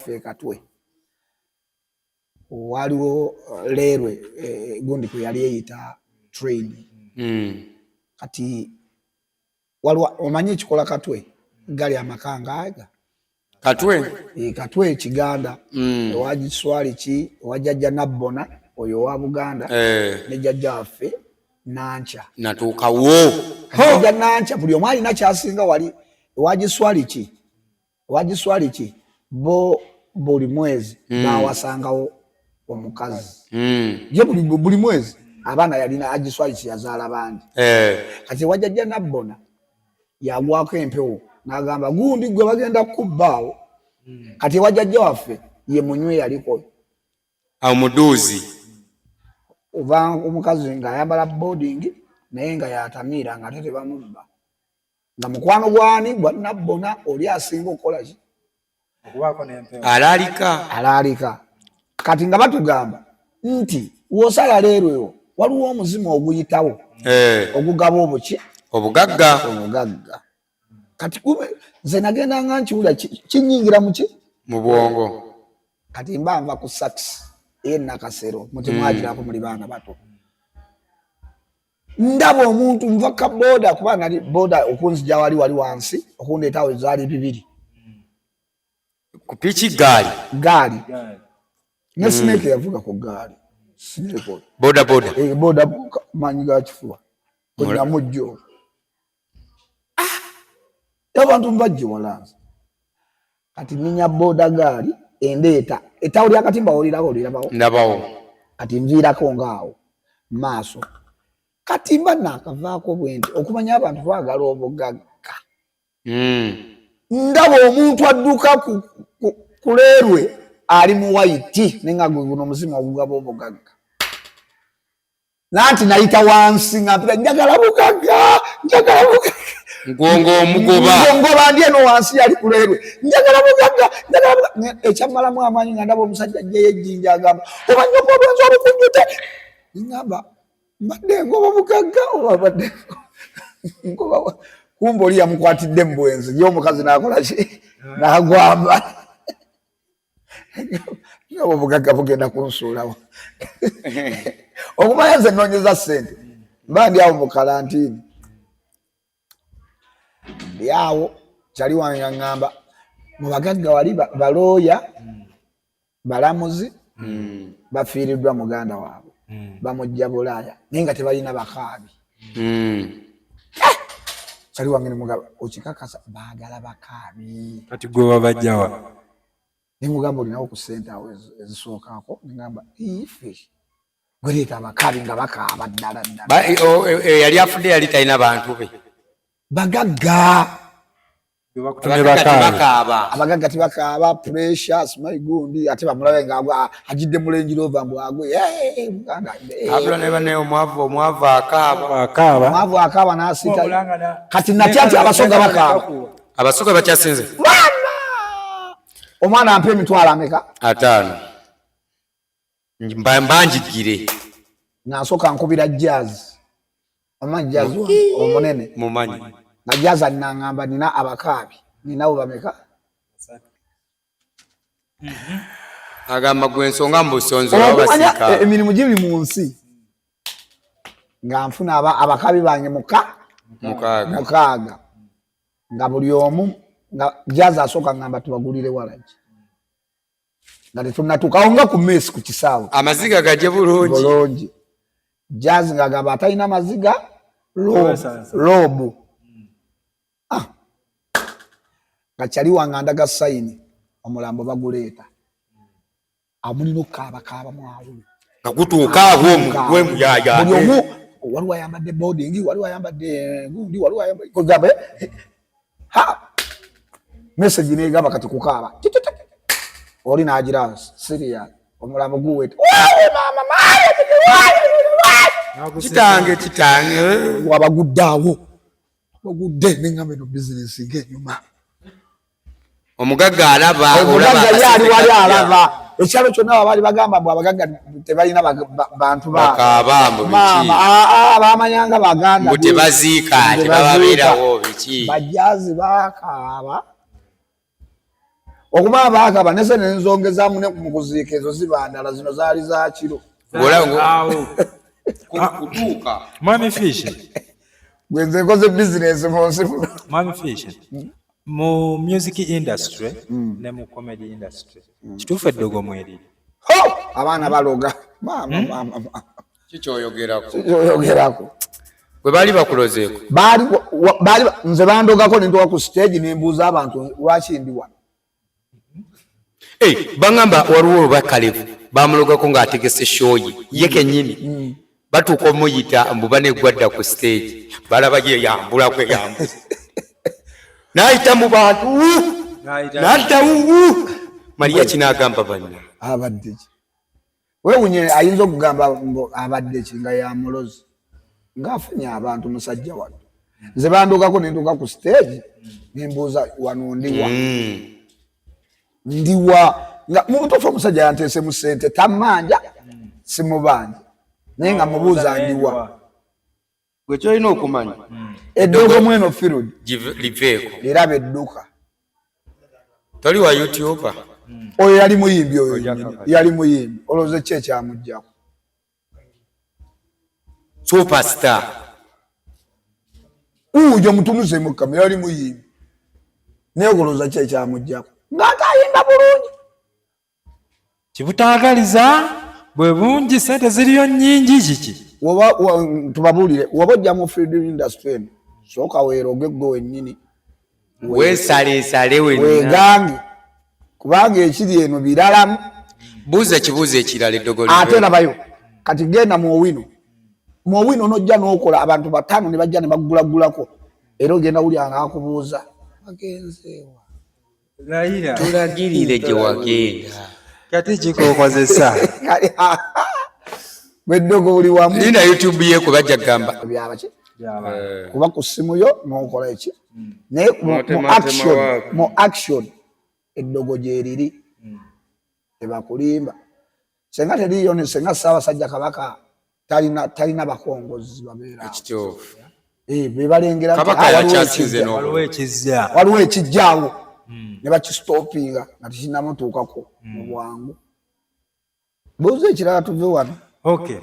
Ewaffe e Katwe waliwo leerwe, gundi kwe yali eyita train. Kati waliwo, omanyi ekikola Katwe, gali amaka ngaaga. Katwe. Katwe Kiganda. Ewa Giswali ki, ewa Jjajja Nabbona oyo owa Buganda. Ne jjajja waffe Nankya. Natuukawo. Jjajja Nankya, buli omu alina kyasinga wali ewa Giswali ki, ewa Giswali ki, bo buli mwezi bawasangawo omukazi. Ye buli mwezi abaana yalina Agiswali ki yazaala bangi. Kati ewa Jjajja Nabbona yagwako empewo n'agamba, "Gundi gwe bagenda kubbaawo." Kati ewa jjajja waffe ye munywe yaliko. Awo muduuzi. Ova omukazi ng'ayambala boarding naye nga yatamiira, nga ate tebamubba, nga mukwano gwani? Gwa Nabbona oli asinga okukola ki? Okubaako n'empewo. Alaalika. Alaalika. Kati nga batugamba nti wosala leero ewo waliwo omuzimu oguyitawo ogugaba obuki? Obugagga. Obugagga. Kati kube nze nagenda nga nkiwulira kinyingira muki? Mu bwongo. Kati mba nva ku sax eye Nakasero, muti mwagirako muli baana bato. Ndaba omuntu nva ka boda, kuba nali boda okunzija wali wali wansi okundeetawo zaali 200. Ku piki, gaali? Gaali. Ne Snake yavuga ku gaali, Snake oyo. Boda boda. Eh, boda, maanyi ga kifuba namujjo abantu mbajje walanze. Kati ninya boda, gaali endeeta ettawo lyakatimba, olirawo, olirabawo. Ndabawo. Kati nviirako ngaawo maaso. Kati mba naakavaako bwe nti okumanya abantu twagala obugagga. Ndaba omuntu adduka ku leerwe ali mu white, naye nga gwe guno omuzimu ogugaba obugagga. Nanti nayita wansi nga mpita, "Njagala bugagga, njagala bugagga." Ngongo omugoba. Ngoba ndi eno wansi, yali ku leerwe, "Njagala bugagga, njagala bugagga." Ekyammalamu amaanyi nga ndaba omusajja ajjayo ejjinja, agamba, "Oba nnyoko obwenzi obukujjute." Ngamba, "Mbadde ngoba bugagga oba mbadde ngoba?" Kumba oli yamukwatidde mu bwenzi, ye omukazi n'akola ki? N'agwamba. Oba obugagga bugenda kunsuulawo. Okumanya nze nnoonyeza ssente, mba ndi awo mu kalantiini, ndi awo, kyali wange nga ŋŋamba mu bagagga wali balooya, balamuzi bafiiriddwa muganda waabwe, bamujja Bulaaya naye nga tebalina bakaabi. Kyali wange nemugamba, "Okikakasa baagala bakaabi?" Kati gwe wabajjawa? Nemugamba, "Olinawo ku ssente awo ezisookako?" Negamba, "Ife gwereeta abakaabi nga bakaaba ddala ddala." Yali afudde yali talina bantu be. Bagagga. Gwe bakutumye. Abagagga Bakaabi. tebakaaba. Abagagga tebakaaba, pressure simanyi gundi, ate bamulabe nga agidde mu Range Rover, mbu agwe. Eh, muganda, eh. Abula ne banne, omwavu akaaba. Akaaba. Omwavu akaaba n'asiita. Kati natya nti Abasoga bakaaba. Abasoga bakyasinze. Mama! Omwana ampa emitwalo ameka? 50. Mbanjigire. Nga nsooka nkubira Jazz, omanyi Jazz omunene? Mumanyi. Nga Jazz alinaŋŋamba, "Nina abakaabi, ninawo bameka?" Agamba gwe ensonga mbusonzola. Okumanya basiika. Emirimu giri mu nsi nga nfuna abakaabi bange muka 6. 6, nga buli omu nga Jazz asooka ngamba, "Tubagulire walagi," nga tetunatuukawo nga ku mesi ku kisaawe. Amaziga gajje bulungi. Bulungi. Jazz ng'agamba atalina maziga Wesansa. loobu. Ah. Nga kyali wange andaga sayini, omulambo baguleeta amulina okukaabakaaba mwawo. Nga gutuuka awo omugwe muyaya. Buli omu waliwo ayambadde boarding, waliwo ayambadde gundi, waliwo ayambadde kugamba, eh, ha message negamba kati kukaaba. Ti, ti, ti. Oli n'agira serious, omulambo guweta, "Waawe mama, maawe, waawe." Kitange, kitange. Wabagudde awo, bagudde, neŋŋamba eno bizinesi ng'enyuma. Omugagga alaba. Omugagga ye ali wali alaba ekyalo kyonna. Babaali bagamba mbu abagagga tebalina bantu bakaaba mbu biki? Maama, aa, bamanyanga baganda. Mbu tebaziika. Mbu tebababeerawo biki. Bajazi bakaaba. Okuba baakaba ne sente nenzongezaamu ne mu kuziika, ezo ziba ndala, zino zaali za kiro. Awo. Kutuuka. Mwami Fish. Gwe nze nkoze bizinesi mu nsi muno. Mwami Fish, mu music industry ne mu comedy industry, kituufu eddogo mweriri? Ho! Abaana baloga, maama, maama, maama. Kikyoyogerako. Kyoyogerako. Bwe baali bakulozeeko? Baali baali nze bandogako nentuka ku stage nembuuza abantu, lwaki ndi wano? Eh, baŋŋamba waliwo olubakalevu bamulogako ng'ategese show ye ye kennyini, batuuka omuyita mbu banegwadda ku stage, balaba ye yambulako yambuza n'ayita mu bantu n'addawu. Mariya kinaagamba banna. Abadde ki? Weewunye, ayinza okugamba mbu abadde ki nga yamulozi ng'afunye abantu. Musajja wano nze bandogako nentuka ku stage nembuuza, wano ndiwa? Ndiwa? Nga mu butuufu omusajja yanteesemu sente, tammanja, simubanja, naye nga mubuuza, ndiwa? Gwe kyolina okumanya. Eddogo mweno field Liveeko. Eraba edduka. Toli wa YouTuber. Oyo yali muyimbi, oyo yennyini yali muyimbi. Olowooza ki ekyamuggyako? Superstar. Ujo mutunuze mu kamera, yali muyimbi, naye olowooza ki ekyamuggyako ng'ate ayimba bulungi? Kibutaagaliza bwe bungi, sente ziriyo nnyingi, kiki? Woba tubabuulire, woba ojja mu field industry eno, sooka weeroge gwe wennyini. Weesaleesale wenna. Weegange, kubanga ekiri eno biralamu. Buuza ekibuuzo ekirala, eddogo Ate liveeko. labayo kati, genda mu Owino, mu Owino nojja n'okola, abantu bataano ne bajja ne bagulagulako, era ogenda wulya nga akubuuza, bagenzeewa? Layira. Tulagirire gye wagenda. Kati kikokozesa. Bweddogo buli wamu. Lina YouTube ye kubajja kugamba. Byabaki kuba ku ssimu yo n'okola eki, naye mu N'otemaatema action waako. Mu action eddogo gyeriri, tebakulimba. Senga teriyo ne senga Ssaabasajja Kabaka talina bakongozi babeera awo. Ekituufu. Eh, be balengera nti, Kabaka ah, waliwo yakyasinze ekijja. Waliwo ekizza. Waliwo ekijjaawo ne bakistopinga nga tekinamutuukako mu bwangu. Buuza ekirala tuve wano. Okay.